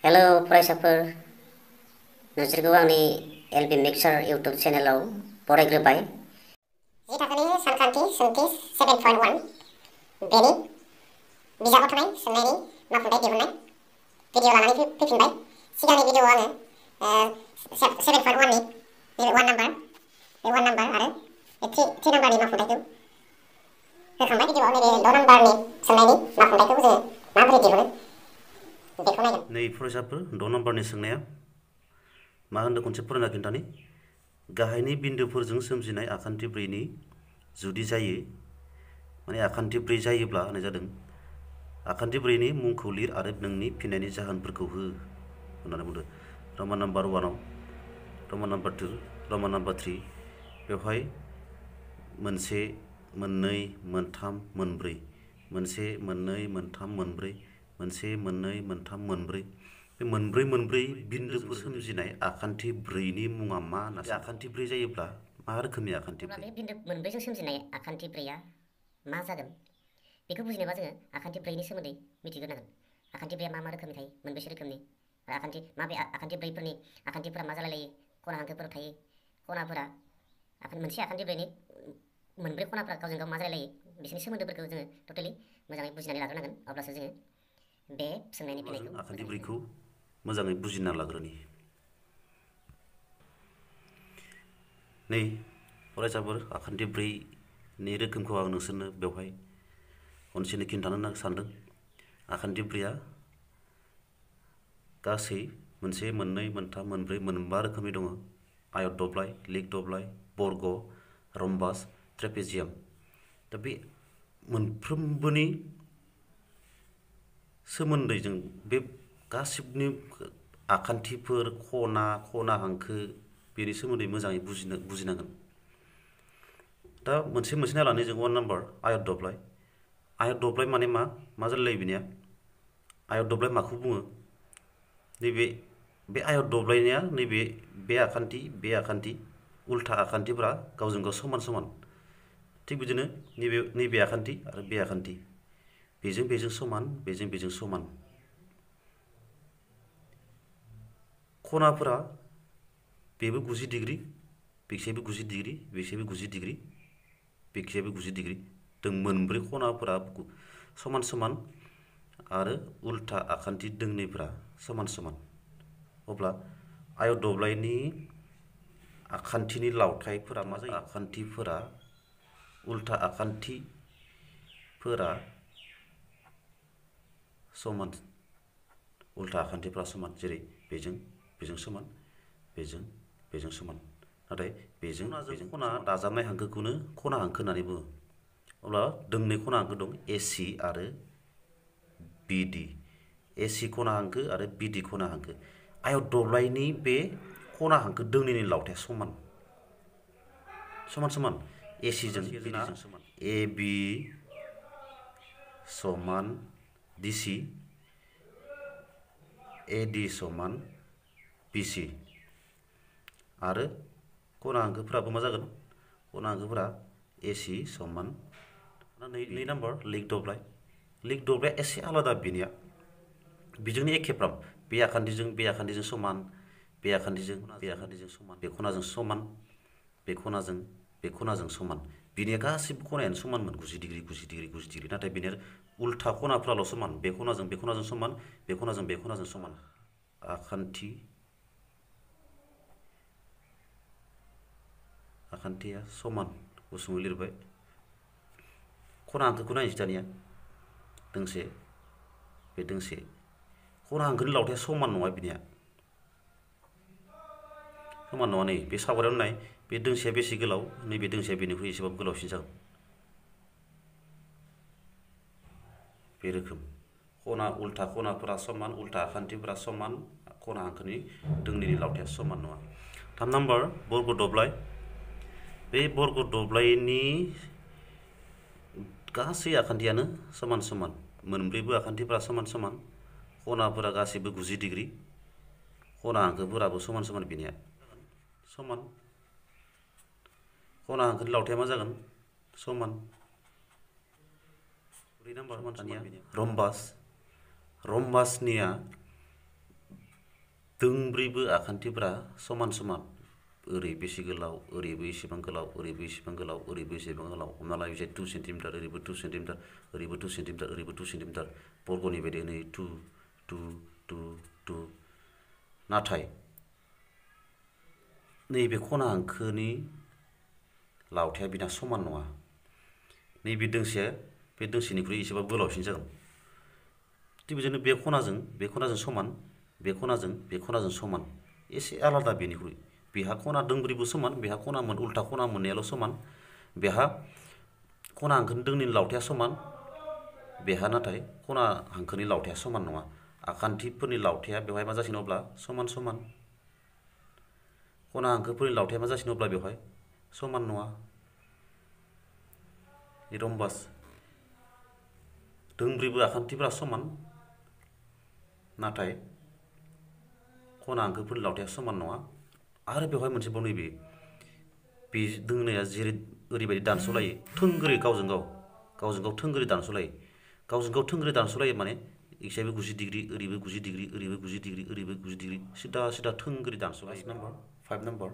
Hello फरायसाफोर, नोंसोरखौ आंनि एलबि मिक्सार इउटुब चेनेलाव बरायग्रोबाय। जि थाखोनि सानखान्थि सोंथि 7.1 बेनि बिजाबाव थानाय सोंनायनि मावफुंथाय दिहुननाय भिडिअ लानानै फैफिनबाय। सिगांनि भिडिअआव आङो 7.1 नि नैबे 1 नाम्बार आरो 3 नाम्बारनि मावफुंथायखौ होखांबाय। भिडिअआव नैबे 6 नाम्बारनि सोंनायनि मावफुंथायखौ जोङो माबोरै दिहुनो बेखौ नायगोन। नै फरायसाफोर 6 नम्बरनि सोंनाया मा होनदों खनसे फरायना खिन्थानि। गाहायनि बिन्दोफोरजों सोमजिनाय आखान्थि ब्रैनि जुदि जायो माने आखान्थि ब्रै जायोब्ला होननाय जादों। आखान्थि ब्रैनि मुंखौ लिर आरो नोंनि फिननायनि जाहोनफोरखौ हो होननानै बुंदों। रमान नाम्बार 1आव, रमान नाम्बार 2, रमान नाम्बार 3 बेवहाय मोनसे, मोननै, मोनथाम, मोनब्रै, मोनसे, मोननै, मोनथाम, मोनब्रै, मोनसे, मोननै, मोनथाम, मोनब्रै, बे मोनब्रै बिन्दोफोर सोमजिनाय आखान्थि ब्रैनि मुङा मा होनना आखान्थि ब्रै जायोब्ला मा रोखोमनि आखान्थि ब्रै? बे बिन्दो मोनब्रैजों सोमजिनाय आखान्थि ब्रैया मा जागोन बेखौ बुजिनोबा जोङो आखान्थि ब्रैनि सोमोन्दै मिथिग्रोनांगोन। आखान्थि ब्रैया मा रोखोमनि थायो, मोनबेसे रोखोमनि माबे आखान्थि ब्रैफोरनि आखान्थिफोरा मा जालायलायो, खना हांखोफोर थायो। खनाफोरा मोनसे आखान्थि ब्रैनि मोनब्रै खनाफोरा गावजों गाव मा जालायलायो, बिसोरनि सोमोन्दोफोरखौ जोङो टटेलि मोजाङै बुजिनानै लाग्रोनांगोन। अब्लासो जोङो बे सोंनायनि फिननायखौ आखान्थि ब्रैखौ मोजाङै बुजिना लाग्रोनि। नै फरायसाफोर, आखान्थि ब्रैनि रोखोमखौ आं नोंसोरनो बेवहाय खनसेनो खिन्थानो सानदों। आखान्थि ब्रैया गासै मोनसे, मोननै, मोनथाम, मोनब्रै, मोनबा रोखोमनि दङ। आयत दब्लाय, लिग दब्लाय, बर्ग, रम्बास, ट्रेपेजियाम। दा बे मोनफ्रोमबोनि सोमोन्दै जों बे गासिबनि आखान्थिफोर, खना हांखो बेनि सोमोन्दै मोजाङै बुजिनांगोन। दा मोनसे नायनानै जों 1 नाम्बार आयत दब्लाय। आयत दब्लाय माने मा जालायलायो बिनिया? आयत दब्लाय माखौ बुङो? बे आयत दब्लायनिया बे आखान्थि उल्था आखान्थिफोरा गावजों गाव समान। थिग बिदिनो नैबे आखान्थि आरो बे आखान्थि बेजों समान, बेजों समान। खनाफोरा बेबो 90 डिग्री, बेखिजायबो 90 डिग्री, बेखिजायबो 90 डिग्री, बेखिजायबो 90 डिग्री। जों मोनब्रै खनाफोरा समान आरो उल्था आखान्थि दोंनैफोरा समान। अब्ला आयत दब्लायनि आखान्थिनि लावथाइफोरा मा जायो? आखान्थिफोरा उल्था आखान्थिफोरा समान। उल्था आखान्थिफोरा समान, जेरै बेजों समान, बेजों समान। नाथाय बेजों खना दाजाबनाय हांखोखौनो खना हांखो होननानै बुङो। अब्ला दोंनै खना हांखो दं, एसि आरो बिडि। एसि खना हांखो आरो बिडि खना हांखो। आयत दब्लायनि बे खना हांखो दोंनैनि लावथाया समान। एसिजों बिडिजों समान। ए बि समान डिसि, एडि समान बिसि। आरो खना हांखोफोराबो मा जागोन? खना हांखोफोरा एसि समान 2 नाम्बार लिग दब्लाय। लिग दब्लाया एसे आलादा बिनिया। बेजोंनो एखेफ्राम, बे आखान्थिजों समान, बे आखान्थिजों समान, बे खनाजों समान, बे खनाजों समान। बिनिया गासिबो खनायानो समानमोन, 90 डिग्री। नाथाय बिनिया उल्था खनाफ्राल' समान। बे खनाजों समान, बे खनाजों समान। आखान्थिया समान गुसुङै लिरबाय। खना हांखोखौ नायनोसै दानिया। बे दोंसे खना हांखोनि लावथाया समान नङा बिनिया। समान नङा। नै बे सावगारियावनो नाय, बे दोंसेया बेसे गोलाव, नैबे दोंसेया बेनिख्रुइ एसेबाबो गोलावसिन जागोन। बे रोखोम उल्था खनाफोरा समान, उल्था आखान्थिफोरा समान, खना हांखोनि दोंनैनि लावथाया समान नङा। 3 नाम्बार बर्ग दब्लाय। बे बर्ग दब्लायनि गासै आखान्थियानो समान। मोनब्रैबो आखान्थिफोरा समान। खनाफोरा गासैबो 90 डिग्री। खना हांखोफोराबो समान बिनिया समान। खना हांखोनि लावथाया मा जागोन? समान। 4 नाम्बार रम्बास। रम्बासनिया दोंब्रैबो आखान्थिफोरा समान समान ओरै बेसे गोलाव ओरैबो एसेबां गोलाव ओरैबो एसेबां गोलाव ओरैबो एसेबां गोलाव हमना ला बिसोर 2 सेन्टिमिटार ओरैबो 2 सेन्टिमिटार ओरैबो 2 सेन्टिमिटार ओरैबो 2 सेन्टिमिटार बर्गनि बायदि नै 2 2 2 2 नाथाय नैबे खना हांखोनि लावथाया बिना समान नङा नैबे दोंसेया बे दोंसेनिख्रुइ एसेबाबो गोलावसिन जागोन थिग बिदिनो बे खनाजों समान बे खनाजों समान एसे आलादा बेनिख्रुइ बेहा खना दोंब्रैबो समान बेहा खना उल्था खना मोननैयाल' समान बेहा खना हांखोनि दोंनैनि लावथाया समान बेहा नाथाय खना हांखोनि लावथाया समान नङा आखान्थिफोरनि लावथाया बेवहाय मा जासिनो अब्ला समान समान खना हांखोफोरनि लावथाया मा जासिनो अब्ला बेवहाय समान नङा रम्बास दोंब्रैबो आखान्थिफोरा समान नाथाय खना हांखोफोरनि लावथाया समान नङा आरो बेवहाय मोनसे बाव नैबे बे दोंनैया जेरै ओरैबायदि दानस'लायो थोंगोरै गावजों गाव थोंगोरै दानस'लायो माने इक्साबो 90 डिग्री ओरैबो 90 डिग्री ओरैबो 90 डिग्री ओरैबो 90 डिग्री सिदा सिदा थोंगोरै दानस'लायो नम्बर 5 नम्बर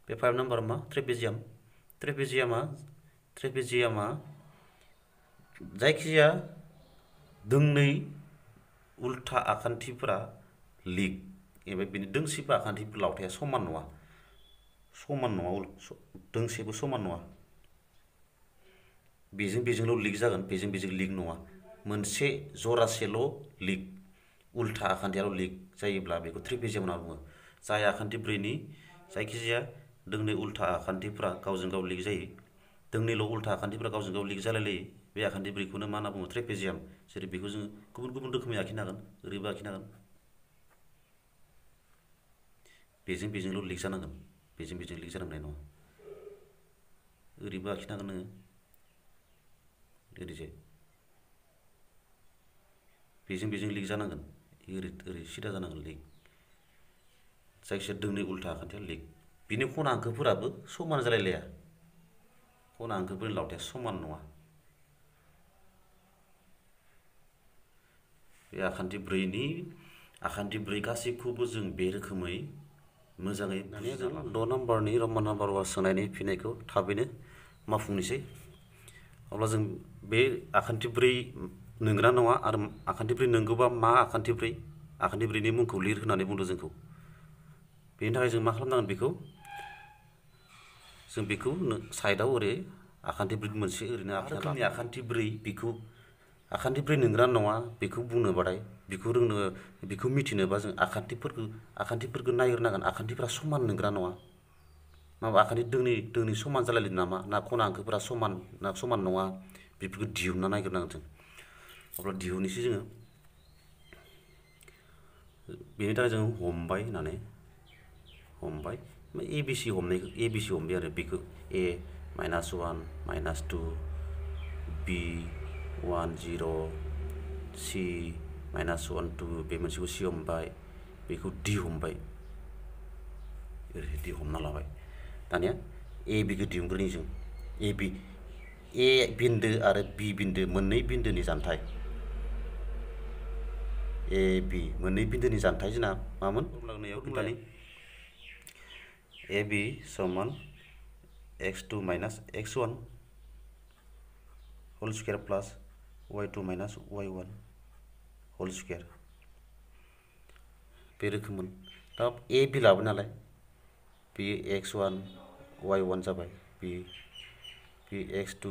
बे 5 नम्बर मा ट्रेपेजियामा जायखिजाया दोंनै उल्था आखान्थिफोरा लिग एबा बिनि दोंसेबो आखान्थिफोर लावथाया समान नङा दोंसेबो समान नङा बेजोंल' लिग जागोन बेजों लिग नङा मोनसे जरासेल' लिग उल्था आखान्थियाल' लिग जायोब्ला बेखौ ट्रेपेजियाम होनना बुङो जाय आखान्थि ब्रैनि जायखिजाया दोंनै उल्था आखान्थिफोरा गावजों गाव लिग जायो दोंनैल' उल्था आखान्थिफोरा गावजों गाव लिग जालायलायो बे आखान्थि ब्रैखौनो मा होनना बुङो ट्रेपेजियाम जेरै बेखौ जोङो गुबुन गुबुन रोखोमै आखिनो हागोन ओरैबो आखिनो हागोन बेजोंल' लिग जानांगोन बेजों लिग जानांनाय नङा ओरैबो आखिनो हागोन नोङो ओरैजाय बेजों लिग जानांगोन ओरै सिदा जानांगोन लिग जायखिजाया दोंनै उल्था आखान्थिया लिग बिनि खना हांखोफोराबो समान जालायलाया खना हांखोफोरनि लावथाया समान नङा बे आखान्थि ब्रै गासैखौबो जों बे रोखोमै मोजाङै दानिया जों 6 नम्बरनि रमान नाम्बार 1 सोंनायनि फिननायखौ थाबैनो मावफुंनोसै अब्ला जों बे आखान्थि ब्रै नंगौना नङा आरो आखान्थि ब्रै नंगौबा मा आखान्थि ब्रैनि मुंखौ लिर होननानै बुंदों जोंखौ बेनि थाखाय जों मा खालामनांगोन बेखौ साइडआव ओरै आखान्थि ब्रै मोनसे ओरैनो रोखोमनि आखान्थि ब्रै नंगौना नङा बेखौ बुंनोबाथाय बेखौ मिथिनोबा जों आखान्थिफोरखौ नायग्रोनांगोन आखान्थिफोरा समान नंगौना नङा माबा आखान्थि दोंनै समान जालायदों नामा ना खना हांखोफोरा समान नङा बेफोरखौ दिहुनना नायग्रोनांगोन जों अब्ला दिहुननोसै जोङो बेनि थाखाय जों हमबाय एबिसि हमबाय आरो बेखौ A -1 -2 B 1 0 C -1 2 बे मोनसेखौ C हमबाय बेखौ D हमबाय ओरै D हमना लाबाय दानिया A बिखौ दिहुनग्रोनि जों A बिन्दो आरो B बिन्दो मोननै बिन्दोनि जानथाय A B मोननै बिन्दोनि जानथाय जोंना मामोन खिन्थानि AB समान x2 - x1 whole square plus y2 - y1 whole square बे रोखोममोन दा A B लाबो नालाय बेयो x1 y1 जाबाय बे x2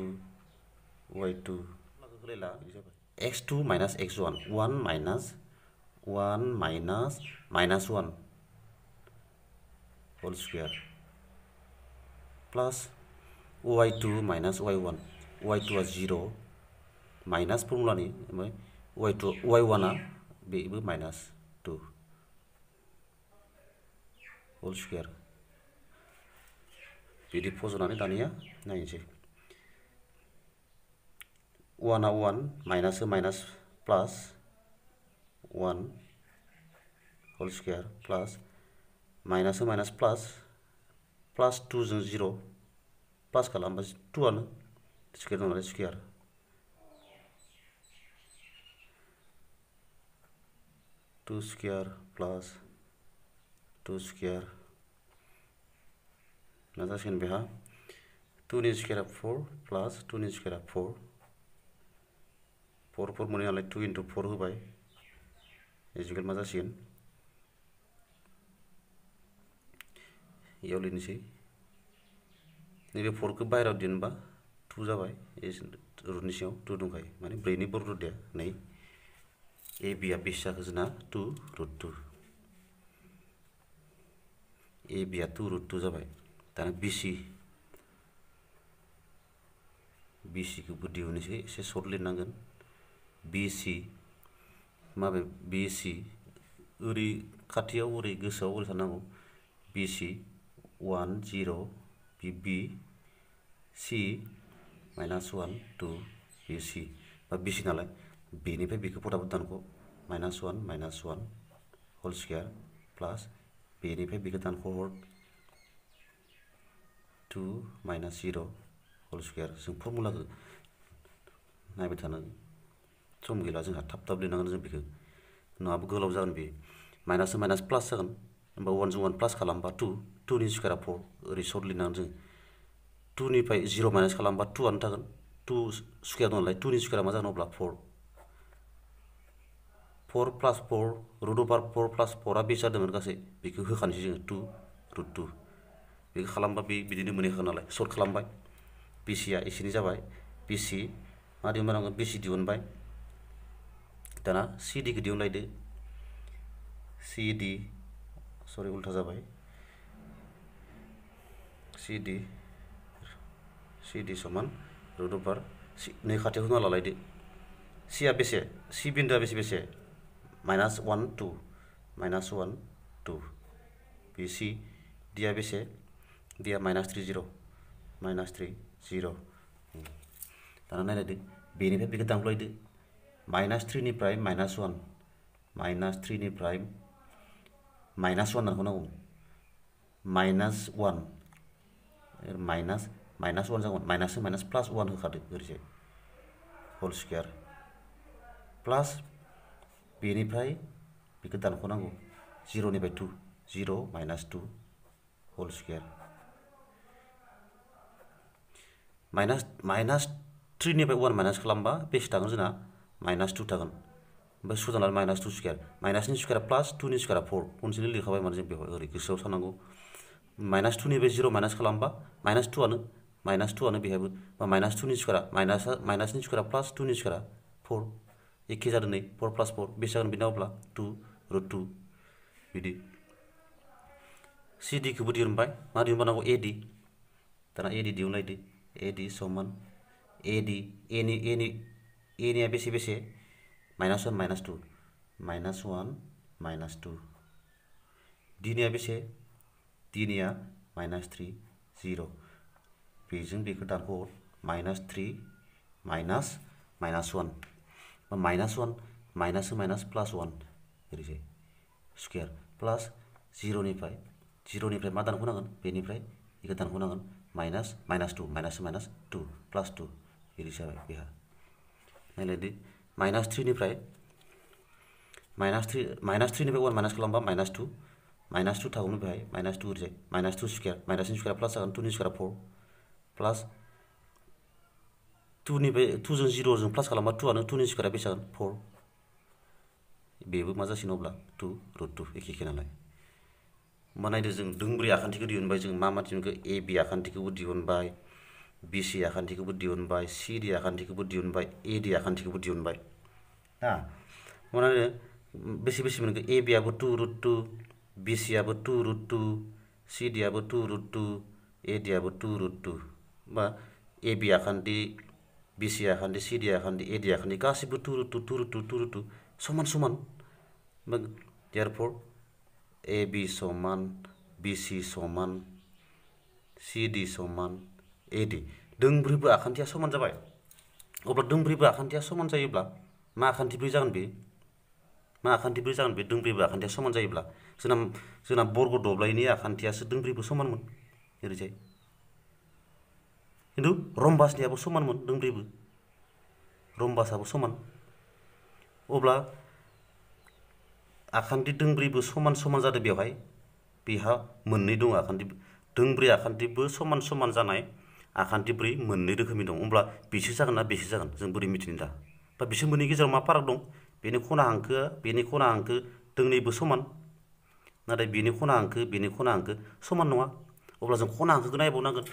y2 x2 - x1 1 -1 whole square plus y2 - y1 y2 आ 0 माइनास फर्मुलानि y1 आ बेबो -2 होल स्क्वायर बिदि फज'नानै दानिया नायनोसै 1 आ 1 माइनास प्लास 1 होल स्क्वायर प्लस माइनास प्लास 2 जों 0 प्लास खालामबा 2 आनो स्क्वायर दं नालाय स्क्वायर 2 स्क्वायर प्लस 2 स्क्वायर मा जासिगोन बेहा 2 नि स्क्वायरआ 4 प्लास 2 नि स्क्वायरआ 4 4 मोनो नालाय 2 into 4 होबाय इजिकल मा जासिगोन इयाव लिरनोसै नैबे 4 खौ बाहेरायाव दिहुनबा 2 जाबाय रुटनि सिङाव 2 दंखायो माने 4 नि बर रुटया नै ए बि आ बेसे जाखो जोंना 2 रुट 2 ए बि आ 2 रुट 2 जाबाय दाना BC खौबो दिहुननोसै एसे सर्ट लिरनांगोन BC माबे BC ओरै खाथियाव ओरै गोसोआव ओरै साननांगौ BC 1 0 BC -1 2 BC बा BC नालाय बेनिफ्राय बेखौ फटाफट दानख' -1 होल स्क्वायर प्लास बेनिफ्राय बेखौ दानख' हर 2 -0 होल स्क्वायर जों फर्मुलाखौ नायबाय थानो सम गैला जोंहा थाब लिरनांगोन जों बेखौ नङाबा गोलाव जागोन बे माइनास माइनास प्लास जागोन होमबा 1 जों 1 प्लास खालामबा 2 नि स्क्वायरआ 4 ओरै सर्ट लिरनांगोन जों 2 निफ्राय 0 माइनास खालामबा 2 आनो थागोन 2 स्क्वायर दं नालाय 2 नि स्क्वायरआ मा जागोन अब्ला 4 प्लास 4 रुट अभार 4 प्लास 4 आ बेसे जादोंमोन गासै बेखौ होखानोसै जोङो 2 रुट 2 बेखौ खालामबा बिदिनो मोनहैखागोन नालाय सर्ट खालामबाय BC आ एसेनि जाबाय BC मा दिहुनबाय BC दिहुनबाय दाना CD खौ दिहुनलायदो CD सरि उल्था जाबाय CD समान रुट अभार नै खाथियाव होना लालायदो C आ बेसे C बिन्दोआ बेसे -1 2 BC D आ बेसे D आ -3 0 -3 0 दाना नायलायदो बेनिफ्राय बेखौ दानख्लायदो -3 निफ्राय -1 -3 निफ्राय -1 दानख'नांगौ -1 -1 जागोन माइनास माइनास प्लास 1 होखादो ओरैजाय होल स्क्वायर प्लास बेनिफ्राय बेखौ दानख'नांगौ 0 निफ्राय 2 0 -2 होल स्क्वायर -3 निफ्राय 1 माइनास खालामबा बेसे थागोन जोंना -2 थागोन ओमफ्राय सुजा लानानै -2 स्क्वायर माइनासनि स्क्वायरा प्लास 2 नि स्क्वायरा 4 खनसेनो लिरखाबाय माने जों बेवहाय ओरै गोसोआव साननांगौ -2 निफ्राय 0 माइनास खालामबा -2 आनो बेहायबो बा -2 नि स्क्वायरा माइनासनि स्क्वायरा प्लास 2 नि स्क्वायरा 4 एखे जादों नै 4 प्लास 4 बेसे जागोन बेना अब्ला 2 रुट 2 बिदि CD खौबो दिहुनबाय मा दिहुनबानांगौ AD दाना AD दिहुनलायदो AD समान AD A निया बेसे -1 -2 -1 -2 D निया बेसे D निया -3 0 बेजों बेखौ दानख' -3 -1 माइनास प्लास 1 ओरैजाय स्क्वायर प्लास 0 निफ्राय मा दानख'नांगोन बेनिफ्राय बेखौ दानख'नांगोन -2 प्लास 2 बिदि जाबाय बेहा नायलायदो -3 निफ्राय 1 माइनास खालामबा -2 थागौमोन बेहाय -2 ओरैजाय -2 स्क्वायर माइनासनि स्क्वायरा प्लास जागोन 2 नि स्क्वायरा 4 प्लास 2 निफ्राय 2 जों 0 जों प्लास खालामबा 2 आनो 2 नि स्क्वायरा बेसे जागोन 4 बेबो मा जासिगोन अब्ला 2 रुट 2 एखे नालाय होमबा नायदो जों दोंब्रै आखान्थिखौ दिहुनबाय जों मा दिहुनखो AB आखान्थिखौबो दिहुनबाय BC आखान्थिखौबो दिहुनबाय CD आखान्थिखौबो दिहुनबाय AD आखान्थिखौबो दिहुनबाय हा माने बेसे मोनखो AB आबो 2 रुट 2 BC आबो 2 रुट 2 CD आबो 2 रुट 2 AD आबो 2 रुट 2 बा AB आखान्थि BC आखान्थि CD आखान्थि AD आखान्थि गासिबो 2 रुट 2 समान therefore AB समान BC समान CD समान AD दोंब्रैबो आखान्थिया समान जाबाय अब्ला दोंब्रैबो आखान्थिया समान जायोब्ला मा आखान्थिब्रै जागोन बे दोंब्रैबो आखान्थिया समान जायोब्ला जोंना बर्ग दब्लायनि आखान्थियासो दोंब्रैबो समानमोन ओरैजाय खिन्थु रम्बासनियाबो समानमोन दोंब्रैबो रम्बासाबो समान अब्ला आखान्थि दोंब्रैबो समान जादों बेवहाय बेहा मोननै दं आखान्थि दोंब्रै आखान्थिबो समान समान जानाय आखान्थि ब्रै मोननै रोखोमनि दं अब्ला बेसो जागोन ना बेसो जागोन जों बोरै मिथिनो दा बा बिसोर मोननै गेजेराव मा फाराग दं बेनि खना हांखो दोंनैबो समान नाथाय बेनि खना हांखो समान नङा अब्ला जों खना हांखोखौ नायबावनांगोन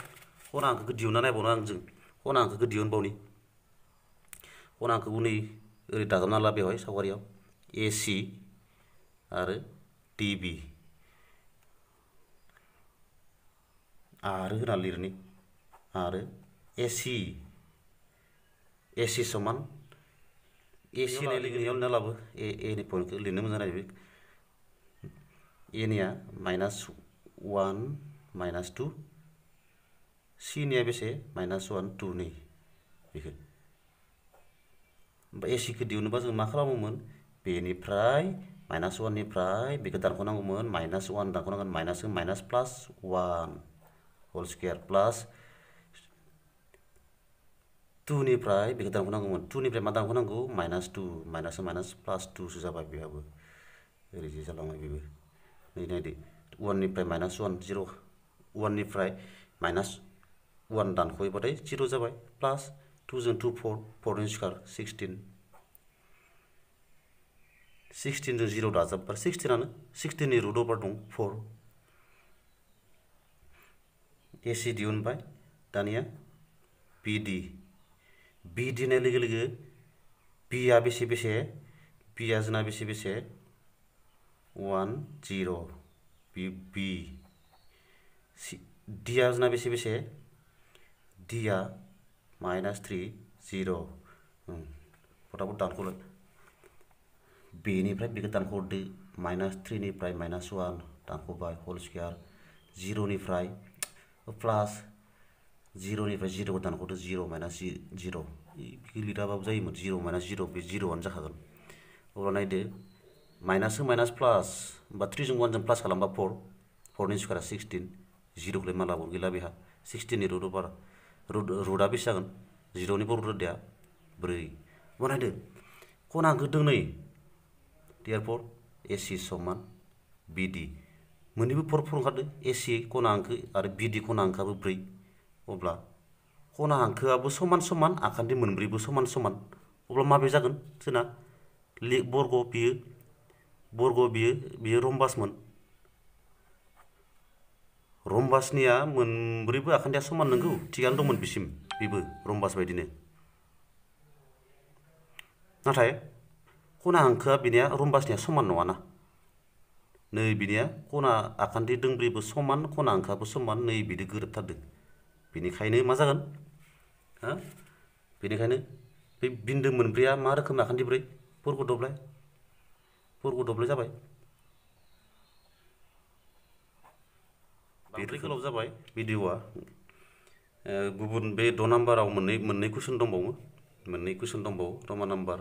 खना हांखोखौ दिहुनना नायबावनांगोन जों खना हांखोखौ दिहुनबावनि खना हांखोखौ नै ओरै दाजाबना ला बेवहाय सावगारियाव AC आरो DB आरो होना लिरनि आरो AC समान AC होननाय लोगो लोगो लिरना लाबो ए नि पइन्टखौ लिरनो मोजां नायदो ए निया -1 -2 C निया बेसे -1 2 नै बेखौ ओमफ्राय AC खौ दिहुनोबा जों मा खालामोमोन बेनिफ्राय -1 निफ्राय बेखौ दानख'नांगौमोन -1 दानख'नांगोन माइनास प्लास 1 होल स्क्वायर प्लास 2 निफ्राय बेखौ दानख'नांगौमोन 2 निफ्राय मा दानख'नांगौ -2 माइनास प्लास 2 सो जाबाय बेहाबो ओरैजे जालांबाय बेबो नै नायदो 1 निफ्राय -1 0 1 निफ्राय -1 दानख'योबाथाय 0 जाबाय प्लास 2 जों 2 4 नि स्क्वायर 16 जों 0 दाजाबबाय 16 नि रुट अभार दं 4 AC दिहुनबाय दानिया BD होननाय लोगो लोगो Bआ बेसे Bआ जोंना बेसे 1 0 B Dआ जोंना बेसे Dआ -3 0 फटाफट दानख'लाय बेनिफ्राय बेखौ दानख'हरदो -3 निफ्राय -1 दानख'बाय होल स्क्वायर 0 निफ्राय प्लास 0 निफ्राय 0 दानख'दो 0 -0 बेखौ लिराबाबो जायोमोन 0 -0 बे 0आनो जाखागोन अब्ला नायदो माइनास प्लास होमबा 3 जों 1 जों प्लास खालामबा 4 नि स्क्वायरा 16 0खौलाय मा लाबोगोन गैला बेहा 16 नि रुट अभार रुटआ बेसे जागोन 0 निबो रुट रोदाया 4 अब्ला नायदो खना हांखो दोंनै देयारफर AC समान BD मोननैबो 4 ओंखारदो AC खना हांखो आरो BD खना हांखोआबो 4 अब्ला खना हांखोआबो समान आखान्थि मोनब्रैबो समान अब्ला माबे जागोन जोंना बर्ग बियो रम्बासनिया मोनब्रैबो आखान्थिया समान नंगौ थिगानो दंमोन बिसिम बेबो रम्बास बायदिनो नाथाय खना हांखोआ बिनिया रम्बासनिया समान नङाना नै बिनिया खना आखान्थि दोंब्रैबो समान खना हांखोआबो समान नै बिदि गोरोबथारदों बेनिखायनो मा जागोन बेनिखायनो बे बिन्दो मोनब्रैया मा रोखोमनि आखान्थि ब्रै बर्ग दब्लाय जाबाय बांद्राय गोलाव जाबाय भिडिअआ गुबुन बे 6 नाम्बाराव मोननै कुइसन दंबावो रमान नाम्बार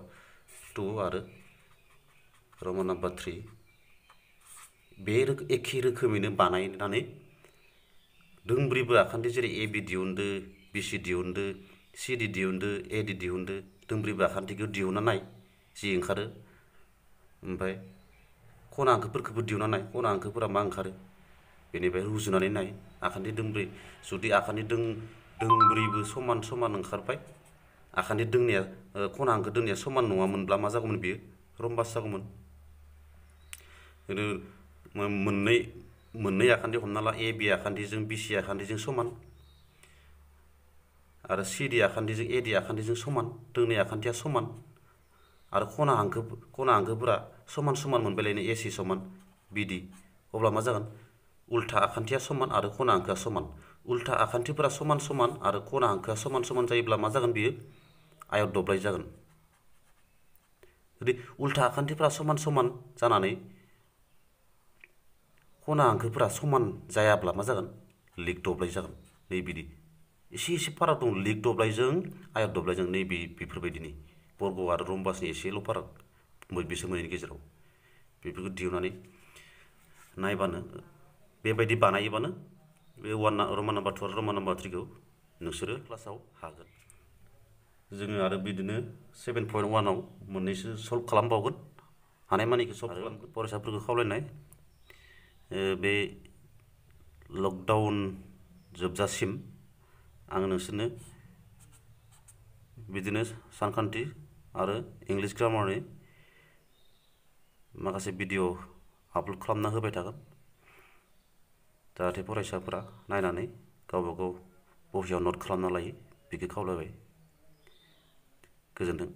2 आरो रमान नाम्बार 3 बे एखे रोखोमैनो बानायनानै दोंब्रैबो आखान्थि जेरै AB दिहुनदो BC दिहुनदो CD दिहुनदो AD दिहुनदो दोंब्रैबो आखान्थिखौ दिहुनना नाय जि ओंखारो ओमफ्राय खना हांखोफोरखौबो दिहुनना नाय खना हांखोफोरा मा ओंखारो बेनिफ्राय रुजुनानै नाय आखान्थि दोंब्रै जुदि आखान्थि दोंब्रैबो समान ओंखारबाय आखान्थि दोंनाया खना हांखो दोंनाया समान नङामोनब्ला मा जागौमोन बियो रम्बास जागौमोन मोननै आखान्थि हमना ला AB आखान्थिजों BC आखान्थिजों समान आरो CD आखान्थिजों AD आखान्थिजों समान दोंनै आखान्थिया समान आरो खना हांखोफोरा समान मोनबायलायनो AC समान BD अब्ला मा जागोन उल्था आखान्थिया समान आरो खना हांखोआ समान उल्था आखान्थिफोरा समान आरो खना हांखोआ समान जायोब्ला मा जागोन बियो आयत दब्लाय जागोन जुदि उल्था आखान्थिफोरा समान जानानै खना हांखोफोरा समान जायाब्ला मा जागोन लिग दब्लाय जागोन नै बिदि एसे फाराग दं लिग दब्लायजों आयत दब्लायजों नै बेफोरबायदिनि बर्ग आरो रम्बासनि एसेल' फाराग बिसोर मोननैनि गेजेराव बेफोरखौ दिहुननानै नायबानो बेबायदि बानायोबानो बे रमान नाम्बार 2 आरो रमान नाम्बार 3 खौ नोंसोरो क्लासाव हागोन जोङो आरो बिदिनो 7.1 आव मोननैसो सल्भ खालामबावगोन हानायमानिखौ सल्भ खालामगोन फरायसाफोरखौ खावलायनाय बे लकडाउन जोबजासिम आं नोंसोरनो बिदिनो सानखान्थि आरो इंलिश ग्रामारनि माखासे भिडिअ आपल'ड खालामना होबाय थागोन जाहाथे फरायसाफोरा नायनानै गावबा गाव बहियाव नट खालामना लायो बेखौ खावलायबाय गोजोन्थों।